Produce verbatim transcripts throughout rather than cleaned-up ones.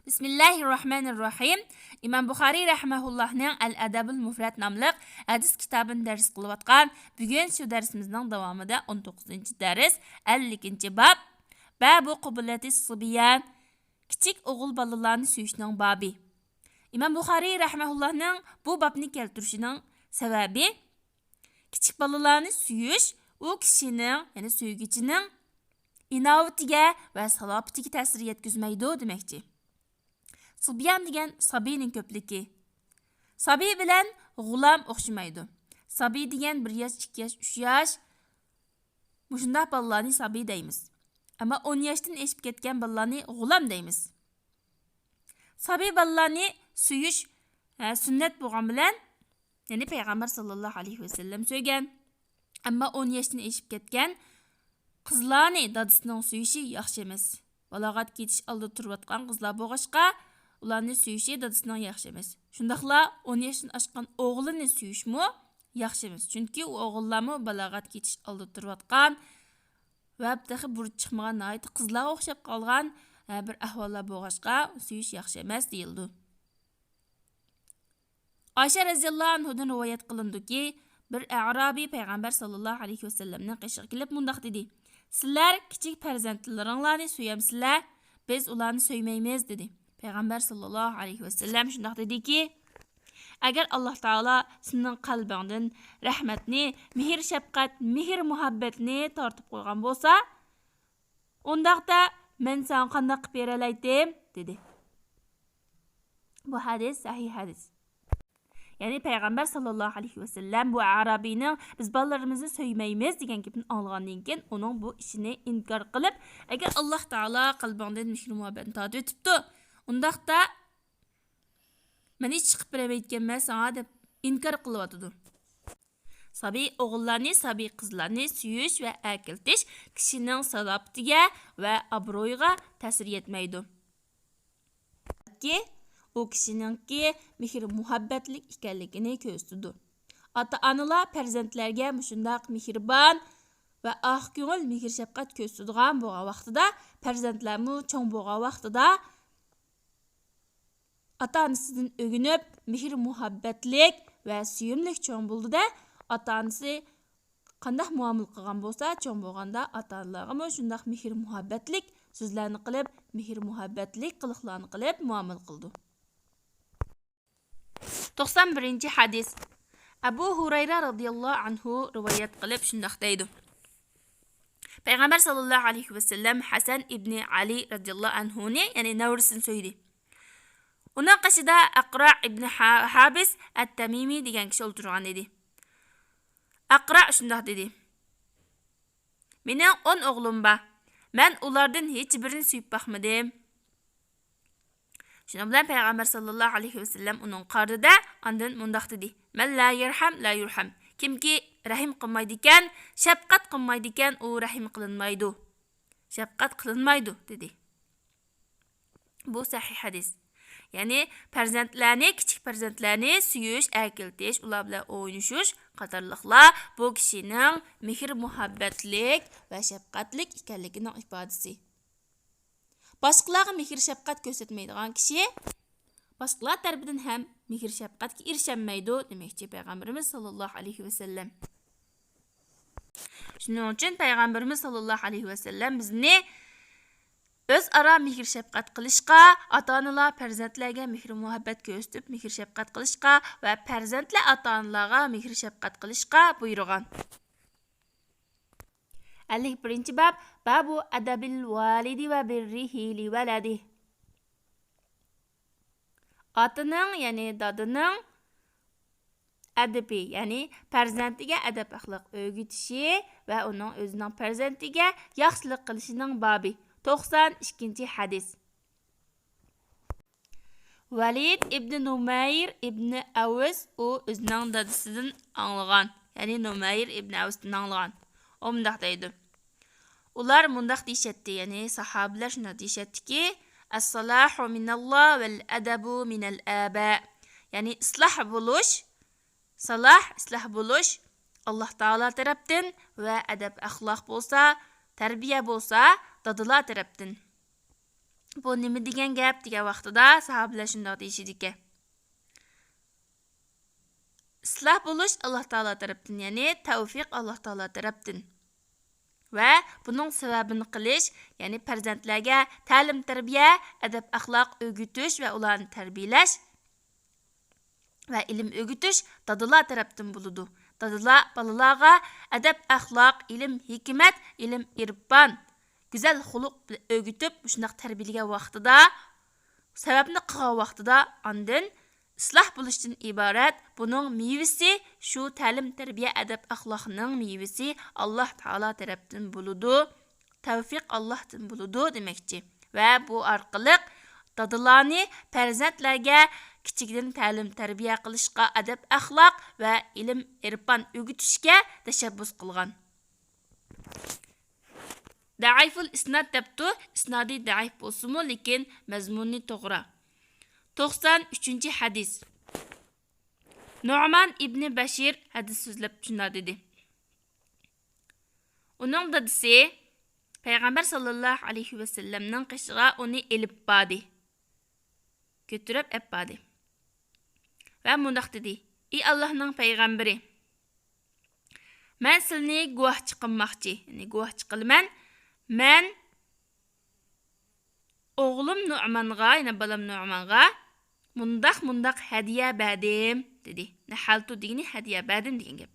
بىسمىللاھىررەھمانىررەھىم. ئىمام بۇخارىي رەھمەھۇللاھنىڭ ئەل ئەدەبۇل مۇفرەت ناملىق ھەدىس كىتابىنى دەرس قىلىۋاتقان. بۈگۈن شۇ دەرسىمىزنىڭ داۋامىدا ئون توققۇزىنچى دەرس، ئەللىكىنچى باب، بابۇ قۇبلەتىس سىبيان، كىچىك ئوغۇل بالىلارنى سۆيۈشنىڭ بابى. ئىمام بۇخارىي رەھمەھۇللاھنىڭ بۇ بابنى كەلتۈرۈشىنىڭ سەۋەبى، كىچىك بالىلارنى سۆيۈش ئۇ كىشىنىڭ، يەنى سۆيگۈچىنىڭ ئىناۋىتىگە ۋە سالاپىتىگە تەسىر يەتكۈزمەيدۇ دېمەكچى. سىبيان دېگەن سابىينىڭ كۆپلۈكى. سابىي بىلەن غۇلام ئوخشىمايدۇ. سابىي دېگەن بىر ياش، ئىككى ياش، ئۈچ ياش، مۇشۇنداق بالىلارنى سابىي دەيمىز. ئەمما ئون ياشتىن ئېشىپ كەتكەن بالىلارنى غۇلام دەيمىز. سابىي بالىلارنى سۆيۈش، ھە، سۈننەت بولغان بىلەن، يەنى پەيغەمبەر ساللاللاھۇ ئەلەيھى ۋەسەللەم سۆيگەن. ئەمما ئون ياشتىن ئېشىپ كەتكەن قىزلارنى دادىسىنىڭ سۆيۈشى ياخشى ئەمەس. بالاغەتكە يېتىش ئالدىدا تۇرۇۋاتقان قىزلار بولغاچقا، ئۇلارنى سۆيۈشى دادىسىنىڭ ياخشى ئەمەس. شۇنداقلا ئون ياشتىن ئاشقان ئوغلىنى سۆيۈشمۇ ياخشى ئەمەس. چۈنكى ئۇ ئوغۇللارمۇ بالاغەتكە يېتىش ئالدىدا تۇرۇۋاتقان ۋە تېخى بۇرۇت چىقمىغان ناھايىتى قىزلارغا ئوخشاپ قالغان، ھە، بىر ئەھۋاللار بولغاچقا، سۆيۈش ياخشى ئەمەس دېيىلىدۇ. ئائىشە رەزىياللاھۇ ئەنھۇدىن رىۋايەت قىلىنىدۇكى، بىر ئەرابىي پەيغەمبەر ساللاللاھۇ ئەلەيھى ۋەسەللەمنىڭ قېشىغا كېلىپ مۇنداق دېدى، سىلەر كىچىك پەرزەنتلىرىڭلارنى سۆيەمسىلەر؟ بىز ئۇلارنى سۆيمەيمىز، دېدى. پەيغەمبەر ساللاللاھۇ ئەلەيھى ۋەسەللەم شۇنداق دېدىكى، ئەگەر ئاللاھ تائالا سېنىڭ قەلبىڭدىن رەھمەتنى، مېھىر شەپقەت، مېھىر مۇھەببەتنى تارتىپ قويغان بولسا، ئۇنداقتا مەن ساڭا قانداق قىلىپ بېرەلەيتتىم؟ دېدى. بۇ ھەدىس سەھىھ ھەدىس. يەنى پەيغەمبەر ساللاللاھۇ ئەلەيھى ۋەسەللەم بۇ ئەرابىينىڭ بىز بالىلىرىمىزنى سۆيمەيمىز دېگەن گېپىنى ئاڭلىغاندىن كېيىن، ئۇنىڭ بۇ ئىشىنى ئىنكار قىلىپ، ئەگەر ئاللاھ تائالا قەلبىڭدىن مېھرى مۇھەببەتنى تارتىۋېتىپتۇ، ئۇنداقتا مەن ھېچ چىقىپ بېرەلمەيدىكەنمەن ساڭا دەپ ئىنكار قىلىۋاتىدۇ. سابىي ئوغۇللارنى، سابىي قىزلارنى سۆيۈش ۋە ئەركىلىتىش كىشىنىڭ سالاپىتىگە ۋە ئابرۇيىغا تەسىر يەتمەيدۇ. بەلكى ئۇ كىشىنىڭكى مېھىر مۇھەببەتلىك ئىكەنلىكىنى كۆرسىتىدۇ. ئاتا-ئانىلار پەرزەنتلەرگە مۇشۇنداق مېھرىبان ۋە ئاق كۆڭۈل، مېھىر شەپقەت كۆرسىتىدىغان بولغان ۋاقتىدا، پەرزەنتلەرمۇ چوڭ بولغان ۋاقتىدا، ئاتا-ئانىسىدىن ئۆگىنىپ، مېھىر-مۇھەببەتلىك ۋە سۆيۈملۈك چوڭ بولىدۇ-دە، ئاتا-ئانىسى قانداق مۇئامىلە قىلغان بولسا، چوڭ بولغاندا ئاتا-ئانىلارغىمۇ شۇنداق مېھىر-مۇھەببەتلىك سۆزلەرنى قىلىپ، مېھىر-مۇھەببەتلىك قىلىقلارنى قىلىپ مۇئامىلە قىلىدۇ. توقسان بىرىنچى ھەدىس. ئەبۇ ھۇرەيرە رازىياللاھۇ ئەنھۇ رىۋايەت قىلىپ شۇنداق دەيدۇ. پەيغەمبەر ساللاللاھۇ ئەلەيھى ۋەسەللەم ھەسەن ئىبنى ئەلى رازىياللاھۇ ئەنھۇنى، يەنى نەۋرىسىنى سۆيدى. ئۇنىڭ قېشىدا ئەقرا ئىبنى ھا-، ھابىس ئەت-تەمىمى دېگەن كىشى ئولتۇرغان ئىدى. ئەقرا شۇنداق دېدى، مېنىڭ ئون ئوغلۇم بار. مەن ئۇلاردىن ھېچبىرىنى سۆيۈپ باقمىدىم. شۇنىڭ بىلەن پەيغەمبەر ساللاللاھۇ ئەلەيھى ۋەسەللەم ئۇنىڭغا قارىدى-دە، ئاندىن مۇنداق دېدى، مەن لا يەرھەم لا يۇرھەم. كىمكى رەھىم قىلمايدىكەن، شەپقەت قىلمايدىكەن، ئۇ رەھىم قىلىنمايدۇ، شەپقەت قىلىنمايدۇ، دېدى. بۇ سەھىھ ھەدىس. يەنى پەرزەنتلەرنى، كىچىك پەرزەنتلەرنى سۆيۈش، ئەركىلىتىش، ئۇلار بىلەن ئوينىشىش قاتارلىقلار بۇ كىشىنىڭ مېھىر-مۇھەببەتلىك ۋە شەپقەتلىك ئىكەنلىكىنىڭ ئىپادىسى. باشقىلارغا مېھىر-شەپقەت كۆرسەتمەيدىغان كىشى باشقىلار تەرىپىدىن ھەم مېھىر-شەپقەتكە ئېرىشەلمەيدۇ دېمەكچى پەيغەمبىرىمىز ساللاللاھۇ ئەلەيھى ۋەسەللەم. شۇنىڭ ئۈچۈن پەيغەمبىرىمىز ساللاللاھۇ ئەلەيھى ۋەسەللەم بىزنى ئۆزئارا مېھىر-شەپقەت قىلىشقا، ئاتا-ئانىلار پەرزەنتلەرگە مېھىر-مۇھەببەت كۆرسىتىپ مېھىر-شەپقەت قىلىشقا ۋە پەرزەنتلەر ئاتا-ئانىلارغا مېھىر-شەپقەت قىلىشقا بۇيرۇغان. ئەللىك بىرىنچى باب، بابۇ ئەدەبىل ۋالىدى ۋە بىررىھى لىۋەلەدىھ. ئاتىنىڭ، يەنى دادىنىڭ ئەدىپى، يەنى پەرزەنتىگە ئەدەپ-ئەخلاق ئۆگىتىشى ۋە ئۇنىڭ ئۆزىنىڭ پەرزەنتىگە ياخشىلىق قىلىشىنىڭ بابى. توقسان ئىككىنچى ھەدىس. ۋەلىد ئىبنى نۇمەير ئىبنى ئەۋس، ئۇ ئۆزىنىڭ دادىسىدىن ئاڭلىغان، يەنى نۇمەير ئىبنى ئەۋستىن ئاڭلىغان. ئۇ مۇنداق دەيدۇ، ئۇلار مۇنداق دېيىشەتتى، يەنى ساھابىلەر شۇنداق دېيىشەتتىكى، ئەسسالاھۇ مىناللا ۋەل ئەدەبۇ مىنەل ئابا. يەنى ئىسلاھ بولۇش، سالاھ، ئىسلاھ بولۇش ئاللاھ تائالا تەرەپتىن ۋە ئەدەپ-ئەخلاق بولسا، تەربىيە بولسا دادىلار تەرەپتىن. بۇ نېمە دېگەن گەپ دېگەن ۋاقتىدا ساھابىلەر شۇنداق دېيىشىدىكەن. ئىسلاھ بولۇش ئاللا تائالا تەرەپتىن، يەنى تەۋفىق ئاللا تائالا تەرەپتىن. ۋە بۇنىڭ سەۋەبىنى قىلىش، يەنى پەرزەنتلەرگە تەلىم تەربىيە، ئەدەپ ئەخلاق ئۆگىتىش ۋە ئۇلارنى تەربىيەلەش ۋە ئىلىم ئۆگىتىش دادىلار تەرەپتىن بولىدۇ. دادىلار بالىلارغا ئەدەپ ئەخلاق، ئىلىم ھېكمەت، ئىلىم ئىرپان، گۈزەل خۇلق ئۆگىتىپ، مۇشۇنداق تەربىيەلىگەن ۋاقتىدا، سەۋەبنى قىلغان ۋاقتىدا، ئاندىن ئىسلاھ بولۇشتىن ئىبارەت بۇنىڭ مېۋىسى، شۇ تەلىم تەربىيە ئەدەپ ئەخلاقنىڭ مېۋىسى ئاللا تائالا تەرەپتىن بولىدۇ، تەۋفىق ئاللاھتىن بولىدۇ دېمەكچى. ۋە بۇ ئارقىلىق دادىلارنى پەرزەنتلەرگە كىچىكىدىن تەلىم تەربىيە قىلىشقا، ئەدەپ ئەخلاق ۋە ئىلىم ئىرپان ئۆگىتىشكە تەشەببۇس قىلغان. دەئىفۇل ئىسناد دەپتۇ، ئىسنادى دەئىف بولسىمۇ، لېكىن مەزمۇنى توغرا. توقسان ئۈچىنچى ھەدىس. نۇئمان ئىبنى بەشىر ھەدىس سۆزلەپ شۇنداق دېدى. ئۇنىڭ دادىسى پەيغەمبەر ساللاللاھۇ ئەلەيھى ۋەسەللەمنىڭ قېشىغا ئۇنى ئېلىپ باردى. كۆتۈرۈپ ئەپ باردى. ۋە مۇنداق دېدى، ئى ئاللاھنىڭ پەيغەمبىرى، مەن سىلىنى گۇۋاھچى قىلماقچى، يەنى گۇۋاھچى قىلىمەن، مەن ئوغلۇم نۇئمانغا، يەنى بالام نۇئمانغا مۇنداق، مۇنداق ھەدىيە بەردىم، دېدى. نەھەلتۇ دېگىنى ھەدىيە بەردىم دېگەن گەپ.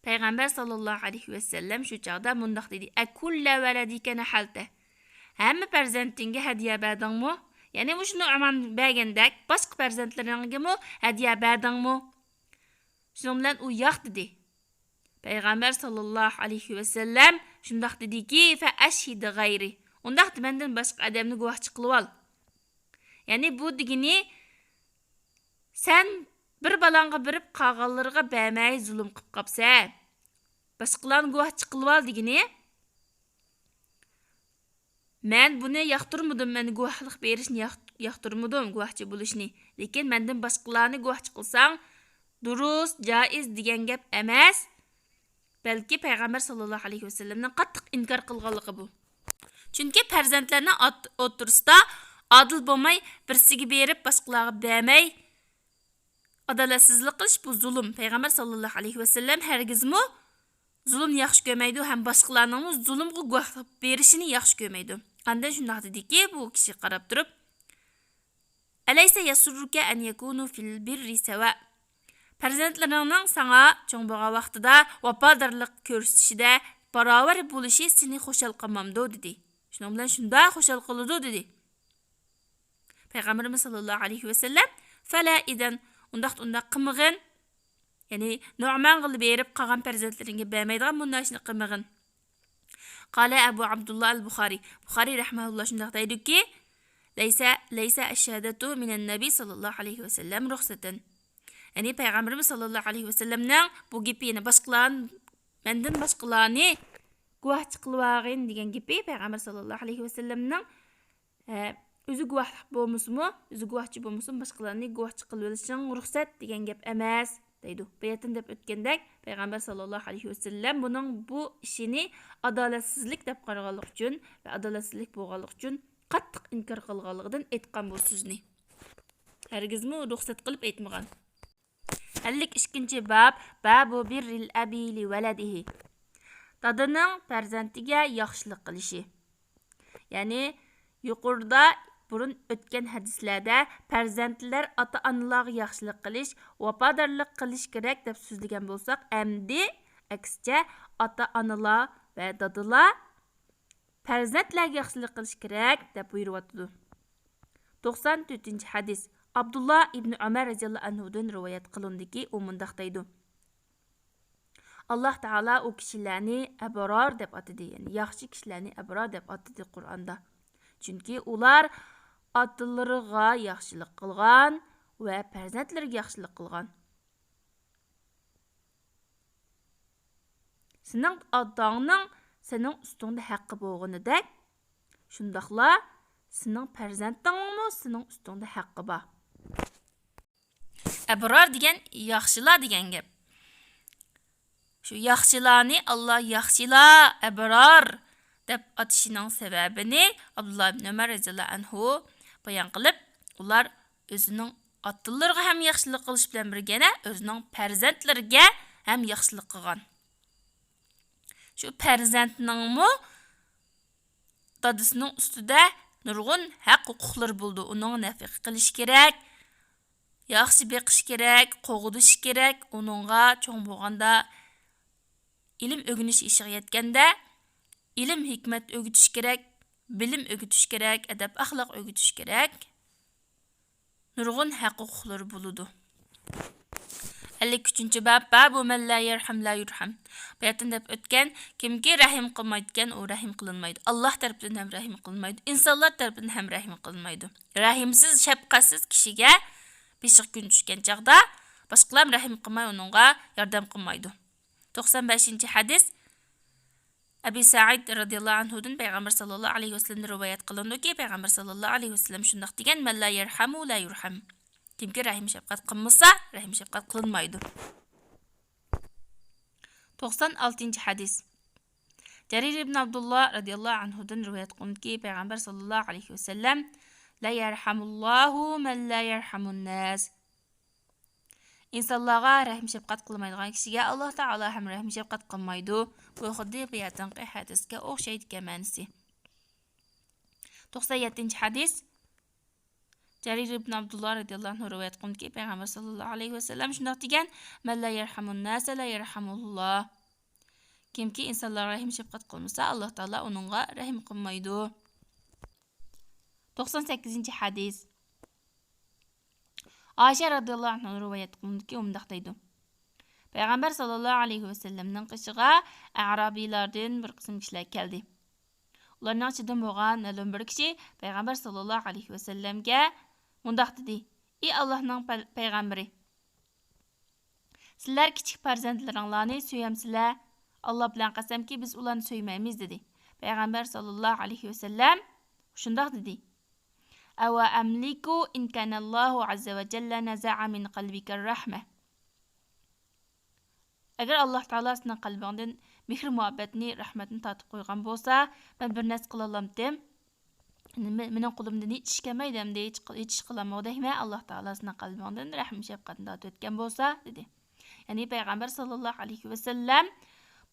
پەيغەمبەر ساللاللاھۇ ئەلەيھى ۋەسەللەم شۇ چاغدا مۇنداق دېدى، ئەكۇللە ۋەلەدىكە نەھەلتە؟ ھەممە پەرزەنتىڭگە ھەدىيە بەردىڭمۇ؟ يەنى مۇشۇ نۇئمان بەرگەندەك باشقا پەرزەنتلىرىڭگىمۇ ھەدىيە بەردىڭمۇ؟ شۇنىڭ بىلەن ئۇ ياق دېدى. پەيغەمبەر ساللاللاھۇ ئەلەيھى ۋەسەللەم شۇنداق دېدىكى، فەئەشھىد غەيرى، ئۇنداقتا مەندىن باشقا ئادەمنى گۇۋاھچى قىلىۋال. يەنى بۇ دېگىنى، سەن بىر بالاڭغا بېرىپ، قالغانلىرىغا بەرمەي زۇلۇم قىپ قاپسەن. باشقىلارنى گۇۋاھچى قىلىۋال دېگىنى. مەن بۇنى ياقتۇرمىدىم، مەن گۇۋاھلىق بېرىشنى ياق-، ياقتۇرمىدىم، گۇۋاھچى بولۇشنى. لېكىن مەندىن باشقىلارنى گۇۋاھچى قىلساڭ، دۇرۇس، جائىز دېگەن گەپ ئەمەس. بەلكى پەيغەمبەر ساللاللاھۇ ئەلەيھى ۋەسەللەمنىڭ قاتتىق ئىنكار قىلغانلىقى بۇ. چۈنكى پەرزەنتلەرنىڭ ئات-، ئوتتۇرىسىدا ئادىل بولماي، بىرسىگە بېرىپ، باشقىلارغا بەرمەي، ئادالەتسىزلىك قىلىش بۇ زۇلۇم. پەيغەمبەر ساللاللاھۇ ئەلەيھى ۋەسەللەم ھەرگىزمۇ زۇلۇمنى ياخشى كۆرمەيدۇ ھەم باشقىلارنىڭمۇ زۇلۇمغا گۇۋاھلىق بېرىشىنى ياخشى كۆرمەيدۇ. ئاندىن شۇنداق دېدىكى، بۇ كىشى قاراپ تۇرۇپ، ئەلەيسە يەسۇررۇكە ئەن يەكۇنۇ فىل بىررى سەۋا؟ پەرزەنتلىرىڭنىڭ ساڭا چوڭ بولغان ۋاقتىدا ۋاپادارلىق كۆرسىتىشىدە باراۋەر بولۇشى سېنى خۇشال قىلمامدۇ؟ دېدى. شۇنىڭ بىلەن شۇنداق خۇشال قىلىدۇ، دېدى. پەيغەمبىرىمىز ساللاللاھۇ ئەلەيھى ۋەسەللەم، فەلا ئىدەن، ئۇنداقتا ئۇنداق قىلمىغىن. يەنى نۇئمانغىلا بېرىپ، قالغان پەرزەنتلىرىڭگە بەرمەيدىغان مۇنداق ئىشنى قىلمىغىن. قالە ئەبۇ ئابدۇللا ئەل بۇخارى. بۇخارى رەھمەھۇللا شۇنداق دەيدۇكى، لەيسە، لەيسە ئەششەھادەتۇ مىنەن نەبى ساللاللاھۇ ئەلەيھى ۋەسەللەم رۇخسەتەن. يەنى پەيغەمبىرىمىز ساللاللاھۇ ئەلەيھى ۋەسەللەمنىڭ بۇ گېپى، يەنى باشقىلار، مەندىن باشقىلارنى گۇۋاھچى قىلىۋالغىن دېگەن گېپى پەيغەمبەر ساللاللاھۇ ئەلەيھى ۋەسەللەمنىڭ، ئە، ئۆزى گۇۋاھلىق بولمىسىمۇ، ئۆزى گۇۋاھچى بولمىسىمۇ، باشقىلارنى گۇۋاھچى قىلىۋېلىشىڭ رۇخسەت دېگەن گەپ ئەمەس، دەيدۇ. باياتىن دەپ ئۆتكەندەك، پەيغەمبەر ساللاللاھۇ ئەلەيھى ۋەسەللەم بۇنىڭ بۇ ئىشىنى ئادالەتسىزلىك دەپ قارىغانلىقى ئۈچۈن ۋە ئادالەتسىزلىك بولغانلىقى ئۈچۈن قاتتىق ئىنكار قىلغانلىقىدىن ئېيتقان بۇ سۆزنى. ھەرگىزمۇ رۇخسەت قىلىپ ئېيتمىغان. ئەللىك ئىككىنچى باب، بابۇ بىررىل ئەبى لىۋەلەدىھى. دادىنىڭ پەرزەنتىگە ياخشىلىق قىلىشى. يەنى يۇقىرىدا بۇرۇن ئۆتكەن ھەدىسلەردە پەرزەنتلەر ئاتا-ئانىلارغا ياخشىلىق قىلىش، ۋاپادارلىق قىلىش كېرەك دەپ سۆزلىگەن بولساق، ئەمدى ئەكسىچە ئاتا-ئانىلار ۋە دادىلار پەرزەنتلەرگە ياخشىلىق قىلىش كېرەك دەپ بۇيرۇۋاتىدۇ. توقسان تۆتىنچى ھەدىس. ئابدۇللا ئىبنى ئۆمەر رەزىياللاھۇ ئەنھۇدىن رىۋايەت قىلىندىكى، ئۇ مۇنداق دەيدۇ، ئاللاھ تائالا ئۇ كىشىلەرنى ئەبرار دەپ ئاتىدى، يەنى ياخشى كىشىلەرنى ئەبرار دەپ ئاتىدى قۇرئاندا. چۈنكى ئۇلار ئاتىلىرىغا ياخشىلىق قىلغان ۋە پەرزەنتلىرىگە ياخشىلىق قىلغان. سېنىڭ ئاتاڭنىڭ سېنىڭ ئۈستۈڭدە ھەققى بولغىنىدەك، شۇنداقلا سېنىڭ پەرزەنتىڭنىڭمۇ سېنىڭ ئۈستۈڭدە ھەققى بار. ئەبرار دېگەن ياخشىلار دېگەن گەپ. شۇ ياخشىلارنى ئاللاھ ياخشىلار، ئەبرار دەپ ئاتىشىنىڭ سەۋەبىنى ئابدۇللا ئىبن ئۆمەر رەزىياللاھۇ ئەنھۇ بايان قىلىپ، ئۇلار ئۆزىنىڭ ئاتىلىرىغا ھەم ياخشىلىق قىلىش بىلەن بىرگە يەنە ئۆزىنىڭ پەرزەنتلىرىگە ھەم ياخشىلىق قىلغان. شۇ پەرزەنتنىڭمۇ دادىسىنىڭ ئۈستىدە نۇرغۇن ھەق ھوقۇقلىرى بولىدۇ. ئۇنىڭغا نەپىقە قىلىش كېرەك، ياخشى بېقىش كېرەك، قوغدىشى كېرەك. ئۇنىڭغا چوڭ بولغاندا ئىلىم ئۆگىنىش يېشىغا يەتكەندە ئىلىم ھېكمەت ئۆگىتىش كېرەك، بىلىم ئۆگىتىش كېرەك، ئەدەپ ئەخلاق ئۆگىتىش كېرەك. نۇرغۇن ھەق ھوقۇقلىرى بولىدۇ. ئەللىك ئۈچىنچى باب، بابۇ مەن لا يەرھەم لا يۇرھەم. بۇ يەردىن دەپ ئۆتكەن، كىمكى رەھىم قىلمايدىكەن، ئۇ رەھىم قىلىنمايدۇ. ئاللاھ تەرىپىدىن ھەم رەھىم قىلىنمايدۇ، ئىنسانلار تەرىپىدىن ھەم رەھىم قىلىنمايدۇ. رەھىمسىز، شەپقەتسىز كىشىگە بېشىغا كۈن چۈشكەن چاغدا باشقىلار رەھىم قىلماي ئۇنىڭغا ياردەم قىلمايدۇ. توقسان بەشىنچى ھەدىس. ئەبى سەئىد رەزىياللاھۇ ئەنھۇدىن پەيغەمبەر ساللاللاھۇ ئەلەيھى ۋەسەللەمدىن رىۋايەت قىلىنىدۇكى، پەيغەمبەر ساللاللاھۇ ئەلەيھى ۋەسەللەم شۇنداق دېگەن، مەن لا يەرھەمۇ لا يۇرھەم. كىمكى رەھىم شەپقەت قىلمىسا، رەھىم شەپقەت قىلىنمايدۇ. توقسان ئالتىنچى ھەدىس. جەرىر ئىبن ئابدۇللا رەزىياللاھۇ ئەنھۇدىن رىۋايەت قىلىنىدۇكى، پەيغەمبەر ساللاللاھۇ ئەلەيھى ۋەسەللەم، لا يەرھەمۇللاھۇ مەن لا يەرھەمۇنناس. ئىنسانلارغا رەھىم شەپقەت قىلمايدىغان كىشىگە ئاللاھ تائالا ھەم رەھىم شەپقەت قىلمايدۇ. بۇ خۇددى بۇ يەردىكى ھەدىسكە ئوخشايدىكەن مەنىسى. توقسان يەتتىنچى ھەدىس. جەرىر ئىبن ئابدۇللا رەزىياللاھۇ ئەنھۇ رىۋايەت قىلغانكى، پەيغەمبەر ساللاللاھۇ ئەلەيھى ۋەسەللەم شۇنداق دېگەن، مەن لا يەرھەمۇن ناسە لا يەرھەمۇللاھ. كىمكى ئىنسانلارغا رەھىم شەپقەت قىلمىسا، ئاللاھ تائالا ئۇنىڭغا رەھىم قىلمايدۇ. توقسان سەككىزىنچى ھەدىس. ئائىشە رەزىياللاھۇ ئەنھا رىۋايەت قىلىنىدۇكى، ئۇ مۇنداق دەيدۇ، پەيغەمبەر ساللاللاھۇ ئەلەيھى ۋەسەللەمنىڭ قېشىغا ئەرابىيلاردىن بىر قىسىم كىشىلەر كەلدى. ئۇلارنىڭ ئىچىدىن بولغان مەلۇم بىر كىشى پەيغەمبەر ساللاللاھۇ ئەلەيھى ۋەسەللەمگە مۇنداق دېدى، ئى ئاللاھنىڭ پەل-، پەيغەمبىرى! سىلەر كىچىك پەرزەنتلىرىڭلارنى سۆيەمسىلەر؟ ئاللا بىلەن قەسەمكى، بىز ئۇلارنى سۆيمەيمىز، دېدى. پەيغەمبەر ساللاللاھۇ ئەلەيھى ۋەسەللەم شۇنداق دېدى، ئەۋە ئەملىكۇ ئىن كانەللاھۇ ئەززە ۋە جەللە نەزەئە مىن قەلبىكە رەھمە. ئەگەر ئاللا تائالا سېنىڭ قەلبىڭدىن مېھرى مۇھەببەتنى، رەھمەتنى تارتىپ قويغان بولسا، مەن بىر نەرسە قىلالامتىم؟ مېنىڭ قولۇمدىن ھېچ ئىش كەلمەيدۇ ئەمدى، ھېچ، ھېچ ئىش قىلالمىغۇدەكمەن، ئاللا تائالا سېنىڭ قەلبىڭدىن رەھىم شەپقەتنى تارتىۋەتكەن بولسا، دېدى. يەنى پەيغەمبەر ساللاللاھۇ ئەلەيھى ۋەسەللەم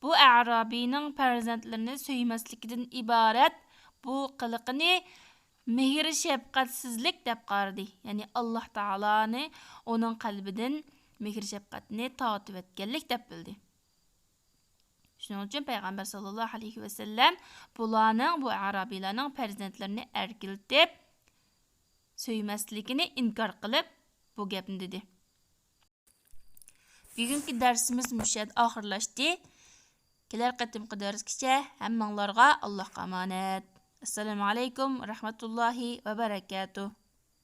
بۇ ئەرابىينىڭ پەرزەنتلىرىنى سۆيمەسلىكىدىن ئىبارەت بۇ قىلىقىنى مېھىر شەپقەتسىزلىك دەپ قارىدى. يەنى ئاللا تائالانى ئۇنىڭ قەلبىدىن مېھىر شەپقەتنى تارتىۋەتكەنلىك دەپ بىلدى. شۇنىڭ ئۈچۈن پەيغەمبەر ساللاللاھۇ ئەلەيھى ۋەسەللەم بۇلارنىڭ، بۇ ئەرابىيلارنىڭ پەرزەنتلىرىنى ئەركىلىتىپ سۆيمەسلىكىنى ئىنكار قىلىپ بۇ گەپنى دېدى. بۈگۈنكى دەرسىمىز مۇشۇ يەردە ئاخىرلاشتى. كېلەر قېتىمقى دەرسكىچە ھەممىڭلارغا ئاللاھقا ئامانەت. ئەسسالامۇ ئەلەيكۇم ۋە رەھمەتۇللاھى ۋە بەرەكاتۇھ.